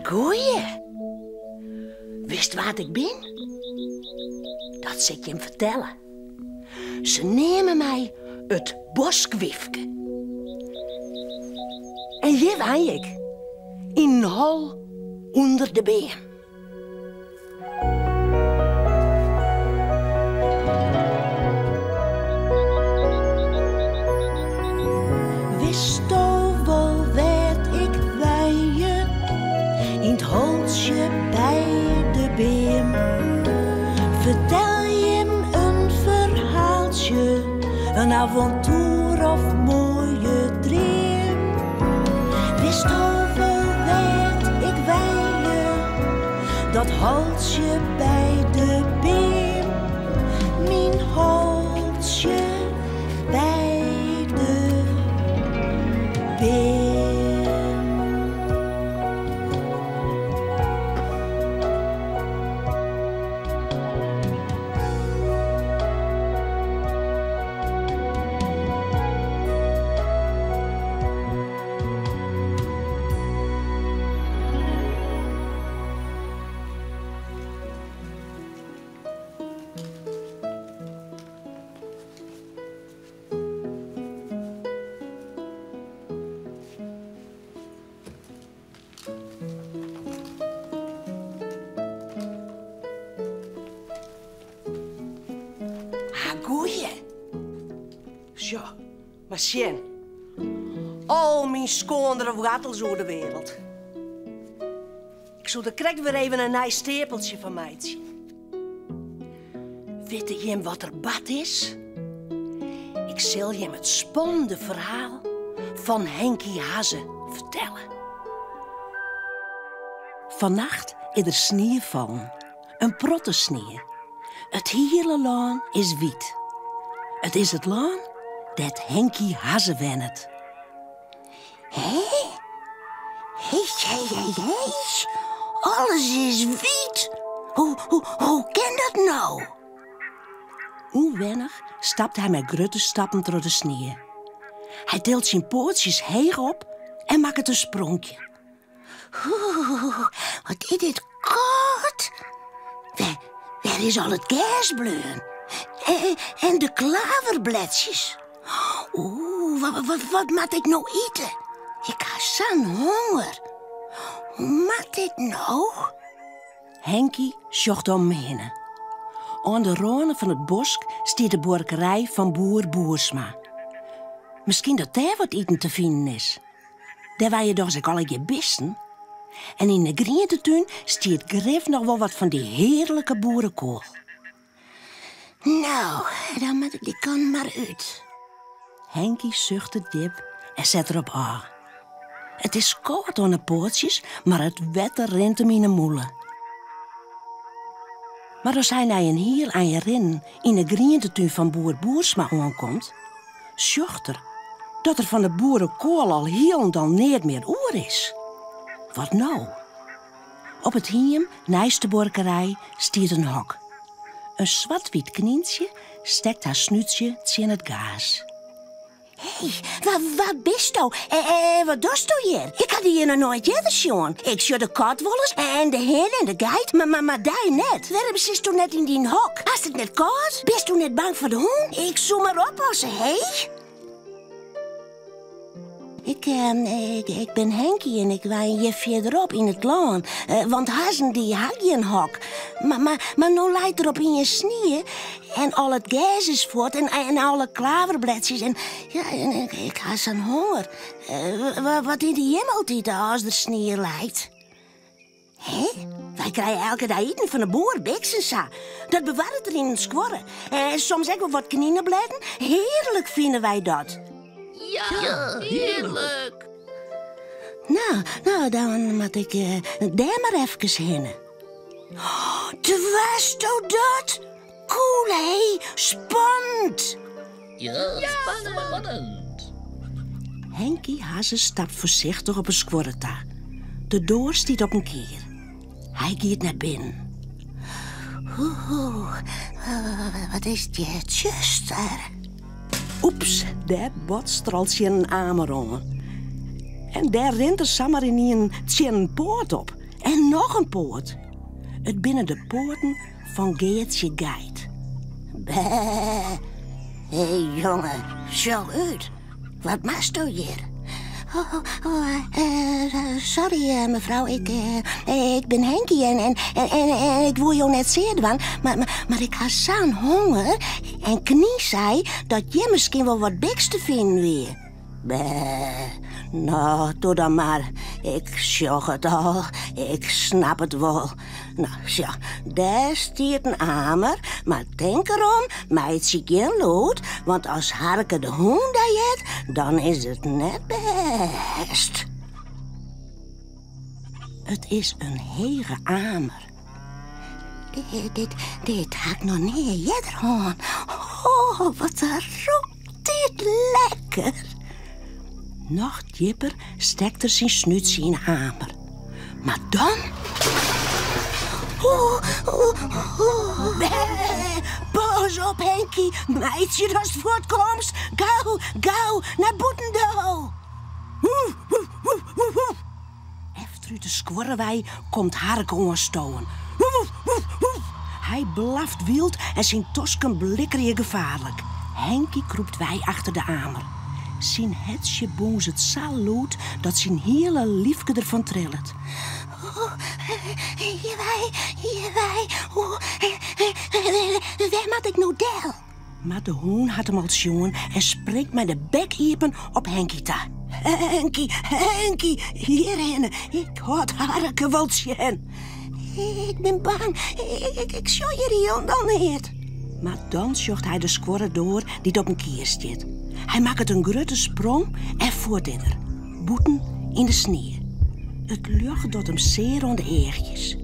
Goeie. Witst wa't ik bin? Dat sil ik jim fertelle. Se neame my it boskwyfke. En hjir wenje ik, yn in hol ûnder de beam. Witsto wol wêr't ik wenje? Yn 't holtsje by de beam. Fertel jim in ferhaaltsje, in avontoer of moaie dream. Witsto wol wêr't ik wenje? Dat holtsje by de beam. Myn holtsje by de beam. Ha goeie. Sjoch, mar sjen. Al myn skoandere woartels oer de wereld. Ik soe der krekt wer even in nij steapeltsje fan meitsje. Witte jim wat der bard is? Ik sil jim it spannende ferhaal fan Henkie Hazze fertelle. Fannacht is der snie fallen, in protte snie. It hiele lân is wyt. It is it lân dêr't Henkie Hazze wennet. Hé? Hé, hé, hé, hé. Alles is wyt. Hoe, hoe, hoe kin dat no? Ûnwennich stapt hy mei grutte stappen troch de snie. Hy tilt syn poatsjes heech op en makket in spronkje. Oeh, wat is dit kâld. Wêr, wêr is al it gers bleaun? En de klaverbledsjes? Oeh, wat, wat, wat moat ik no ite? Ik ha sa'n honger. Hoe moat dit no? Henkie sjocht om him hinne. Oan de râne fan it bosk stiet de buorkerij fan boer Boersma. Miskien dat dêr wat iten te finen is. Dêr wenje dochs ek allegear bisten? En yn de grientetún stiet grif noch wol wat fan dy hearlike boerekoal. No, dan moat ik dy kant mar út. Henkie suchtet djip en set derop ôf. It is kâld oan 'e poatsjes, mar it wetter rint him yn 'e mûle. Mar as hy nei in hiel ein rinnen yn 'e grientetún fan boer Boersma oankomt, sjocht er dat der fan de boerekoal al hielendal neat mear oer is. Wat no? Op it hiem neist de buorkerij stiet in hok. In swart-wyt knyntsje stekt har snútsje tsjin it gaas. Hé, wa, wa bisto? En wat dochsto hjir? Ik ha dy hjir noch noait earder sjoen. Ik sjoch de kat wolris en de hin en de geit, mar, mar, mar dy net. Wêrom sitsto net yn dyn hok? Hast it net kâld? Bisto net bang foar de hûn? Ik soe mar oppasse, hé? Ik, ik, ik bin Henkie en ik wenje hjir fierderop yn it lân. Want hazzen dy ha gjin hok. Mar, mar, mar no leit der opiens snie en al it gers is fuort en, en alle klaverbledsjes en, ja, en ik, ik ha sa'n honger. Wat ite jim altyd as der snie leit? Hé? Wy krije elke dei iten fan de boer, biks en sa. Dat bewarret er yn in skuorre. En soms ek wol wat knineblêden. Hearlik fine wy dat. Ja, hearlik. No, no, dan moat ik dêr mar efkes hinne. Doarsto dat? Cool, hé? Spannend. Ja, spannend. Henkie Hazze stapt foarsichtich op 'e skuorre ta. De doar stiet op in kier. Hy giet nei binnen. Oeh, wat is dit tsjuster. Oeps, dêr botst er al tsjin in amer oan. En dêr rint er samar ynienen tsjin in poat op. En noch in poat. It binne de poaten fan Geartsje Geit. Bê! Hé jonge, sjoch út. Wat moatsto hjir? Oh, oh, eh, sorry, eh, mefrou, ik, eh, ik bin Henkie en, en, en, en, ik woe jo net sear dwaan, mar, mar, mar ik ha sa'n honger en Knyn sei dat hjir miskien wol wat biks te finen wie. Bê, no, doe dan mar. Ik sjoch it al, ik snap it wol. No, sjoch, dêr stiet in amer, mar tink derom, meitsje gjin lûd, want as Harke de hûn dy heart, dan is it net bêst. It is in hege amer. Dit, dit ha ik noch nea earder hân. Oh, wat rûkt dit lekker. Noch djipper stekt er syn snútsje yn 'e amer. Mar dan. Oeh, oeh, oeh, bê, pas op, Henkie. Meitsje datst fuortkomst. Gau, gau, nei bûten do. Efterút de skuorre wei komt Harke oanstowen. Hy blaft wyld en syn tosken blikkerje gefaarlik. Henkie krûpt wei achter de amer. Syn hertsje bûnzet sa lûd dat syn hiele lyfke derfan trillet. Hjirwei, hjirwei, wêr moat ik no del? Mar de hûn hat him al sjoen en springt mei de bek iepen op Henkie ta. Henkie, Henkie, hjirhinne, ik hâld Harke wol tsjin. Ik bin bang, ik sjoch hjir hielendal neat. Mar dan sjocht hy de skuorredoar dy't op in kier stiet. Hy makket in grutte sprong en fuort is er, bûten yn de snie. It ljocht docht him sear oan de eachjes.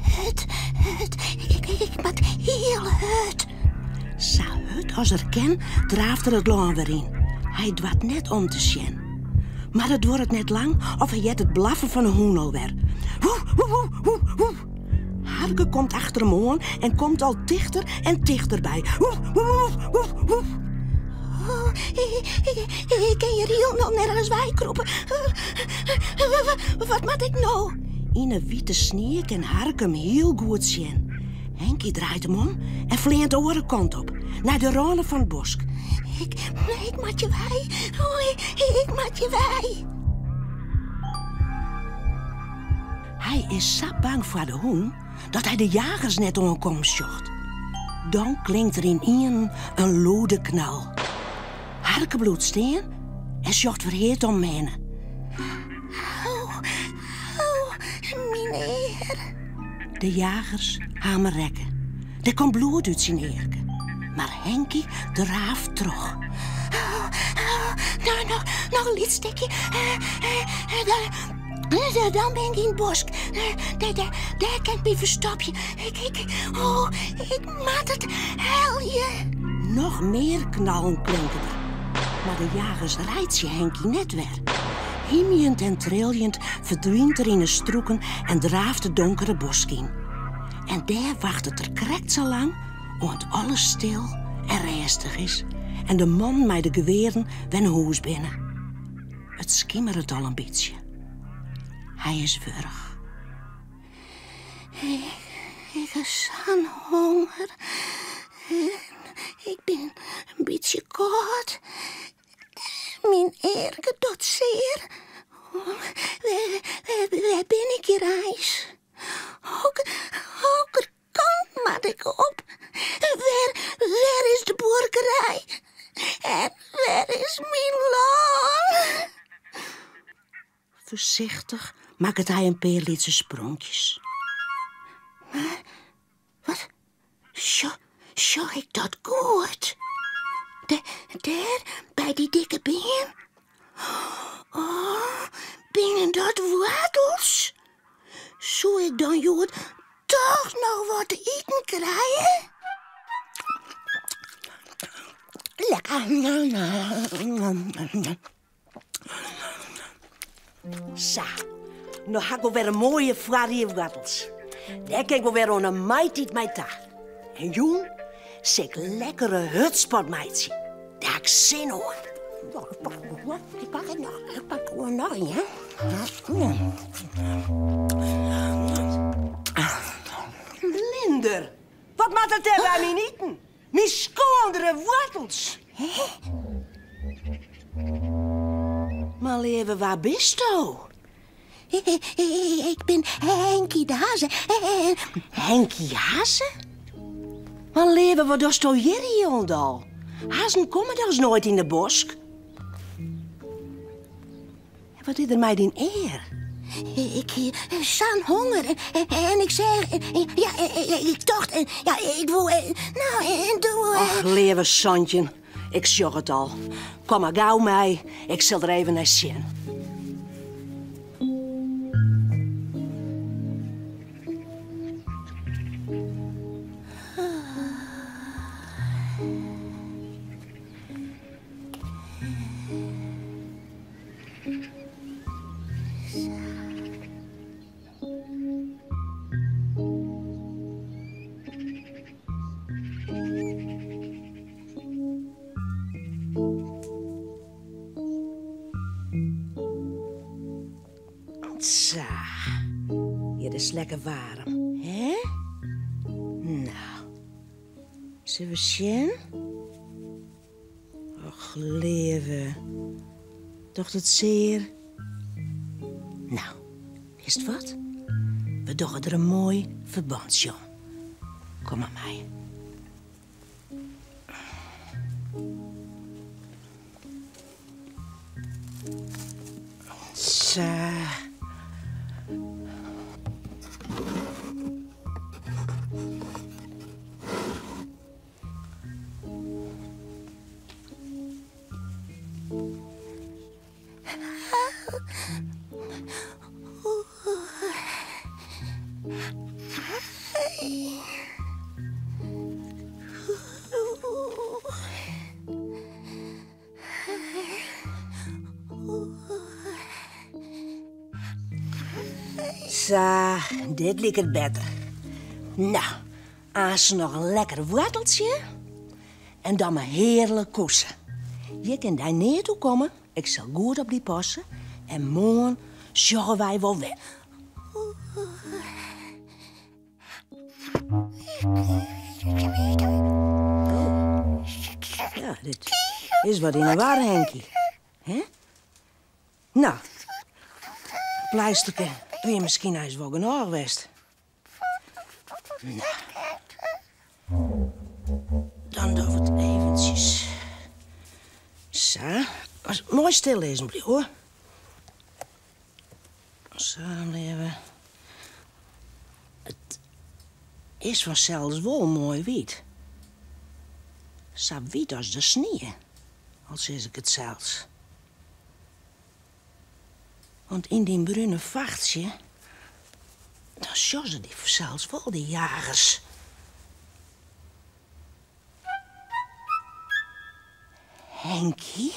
Hurd, hurd, ik moat hiel hurd. Sa hurd as er kin draaft er it lân wer yn. Hy doart net om te sjen. Mar it duorret net lang of hy heart it blaffen fan 'e hûn alwer. Woef, woef, woef, woef. Harke komt achter him oan en komt al tichter en tichterby. Woef, woef, woef, woef. Oh, ik kin hjir hielendal nergens weikrûpe. Wat moat ik no? Yn 'e wiete snie kin Harke him hiel goed sjen. Henkie draait him om en fleant de oare kant op, nei de râne fan it bosk. Ik, ik moat hjir wei. Oh, ik moat hjir wei. Hy is sa bang foar de hûn dat hy de jagers net oankommen sjocht. Dan klinkt der ynienen in lûde knal. Harke bliuwt stean en sjocht ferheard om him hinne. Au, au, myn ear. De jagers ha him rekke. Der komt bloed út syn earke. Mar Henkie draaft troch. Au, au, no, no, noch in lyts stikje. Dan, dan bin ik yn it bosk. Dêr, dêr, dêr kin ik my ferstopje. Ik, ik, oh, ik moat it helje. Noch mear knallen klinke der. Mar de jagers reitsje Henkie net wer. Hymjend en triljend ferdwynt er yn 'e strûken en draaft de donkere bosk yn. En dêr wachtet er krekt sa lang oant alles stil en rêstich is en de mannen mei de gewearen wer nei hûs binne. It skimeret al in bytsje. Hy is wurch. Ik ha sa'n honger. En ik bin in bytsje kâld. Myn earke docht sear. Wêr bin ik hjir eins? Hokker kant moat ik op? Wêr, wêr is de buorkerij? En wêr is myn lân? Foarsichtich makket hy in pear lytse spronkjes. Mar wat sjoch, sjoch ik dat goed? Dêr, by dy dikke beam? Oh, binne dat woartels? Soe ik dan hjoed toch noch wat te iten krije? Lekker. Sa, no ha ik wol wer in moaie foarrie woartels. Dêr kin ik wol wer oan 'e maitiid mei ta. En jûn sil ik lekkere hutspot meitsje. Dêr ha ik sin oan. Ik pak er noch, ik pak er noch ien. Wat it dêr by myn iten? Myn skoandere woartels! Mar leave, wa bisto? Ik bin Henkie de Hazze. Henkie Hazze? Mar leave, wat dochsto hjir hielendal? Hazzen komme dochs noait yn de bosk? En wat is der mei dyn ear? Ik hie sa'n honger en ik seach, ja, ik tocht, ja, ik woe, no, en doe. Och, leave 17, ik sjoch it al. Kom mar gau mei, ik sil der even nei sjen. Sa, hjir is lekker waarm, hè? No, sille we sjen? Och, leave, docht it sear? No, witst wat? We dogge der in moai ferbantsje om. Kom mar mei. Sa. Sa, dit liket better. No, aanst noch in lekker woarteltsje en dan mar hearlik koese. Hjir kin dy neat oerkomme, ik sil goed op dy passe en moarn sjogge wy wol wer. Oh. Ja, dit is wat yn 'e war, Henkie. Hè? No, pleisterke wie miskien eins wol genôch west. No, dan dogge we it eventsjes sa. As moai stil lizzen bliuwe. Sa, leave. It is fansels wol moai wyt. Sa wyt as de snie, al sis ik it sels. Want yn dyn brune fachtsje, dan sjogge se dy fansels wol, dy jagers. Henkie,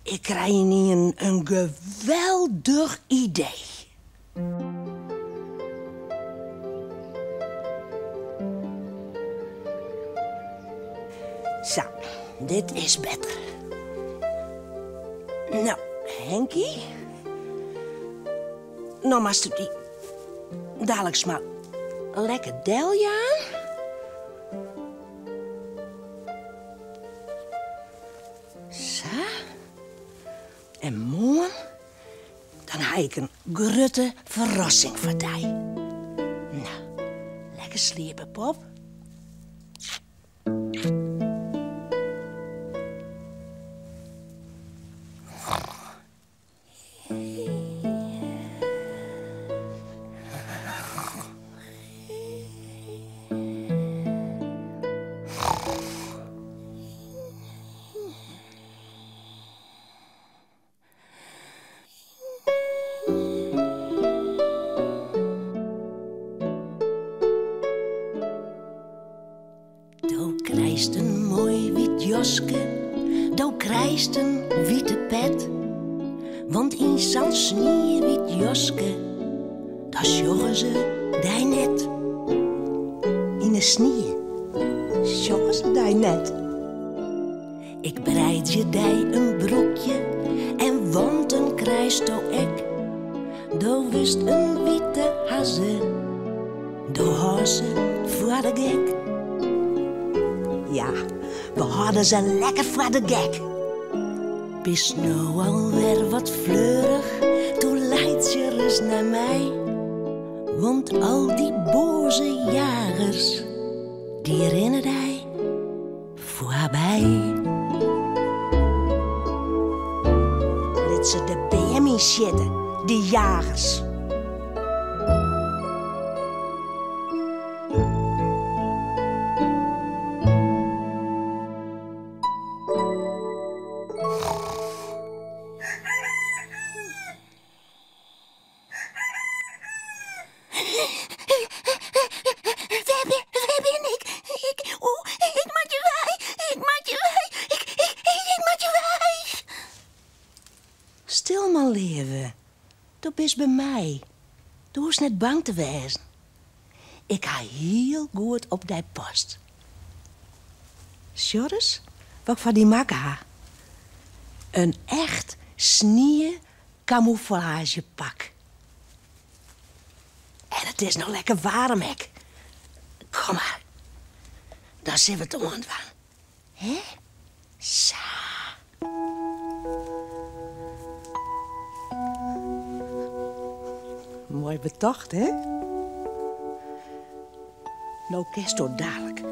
ik krij ynienen in geweldich idee. Sa, dit is better. No, Henkie. No moatst dy daliks mar lekker deljaan. Sa. En moarn dan ha ik in grutte ferrassing foar dy. No, lekker sliepe, pop. Do krijst in moai wyt jaske, do krijst in wite pet. Want yn sa'n sniewyt jaske, dan sjogge se dy net. Yn 'e snie sjogge se dy net. Ik breidzje dy in broekje en wanten krijsto ek. Do wurdst in wite hazze. Do hâldst se foar de gek. Ja, we hâlde se lekker foar de gek. Bist no alwer wat fleurich, doe laitsje ris nei my. Want al dy boaze jagers, dy rinne dy foarby. Lit se de beam yn sjitte, dy jagers. Wêr bin ik? Ik, oeh, ik moat hjir wei. Ik moat hjir wei. Ik, ik, ik moat hjir wei. Stil mar, leave. Do bist by my. Do hoechst net bang te wêzen. Ik ha hiel goed op dy past. Sjoch ris wat ik foar dy makke ha. In echt sniekamûflaazjepak. En it is noch lekker waarm ek. Kom mar, dan sille we it oandwaan. Hè? Sa. Moai betocht, hè? No kinsto dalik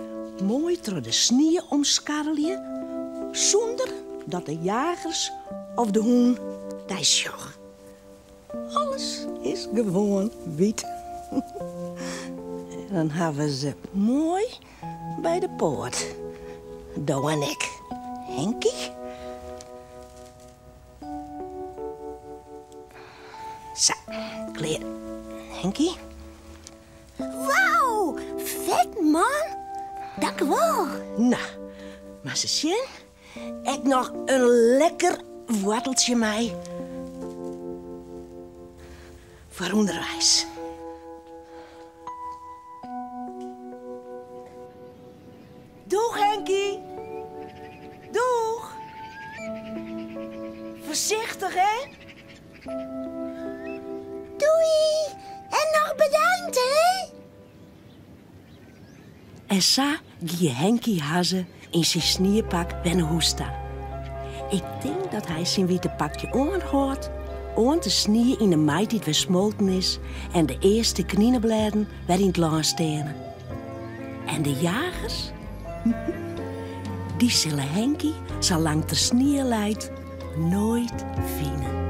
moai troch de snie omskarrelje sûnder dat de jagers of de hûn dy sjogge. Alles is gewoan wyt. En dan ha we se moai by de poat. Do en ik, Henkie. Sa, klear. Henkie. Wauw, fet man. Dankewol. No, moatst ris sjen. Ek noch in lekker woarteltsje mei foar ûnderweis. Doeg, Henkie! Doeg! Foarsichtich, hè? Doei! En noch bedankt, hè? En sa gie Henkie Hazze yn syn sniepak wer nei hûs ta. Ik tink dat hy syn wite pakje oanhâldt oant de snie yn 'e maitiid wer smolten is en de earste knineblêden wer yn it lân steane. En de jagers? Dy sille Henkie, salang't der snie leit, noait fine.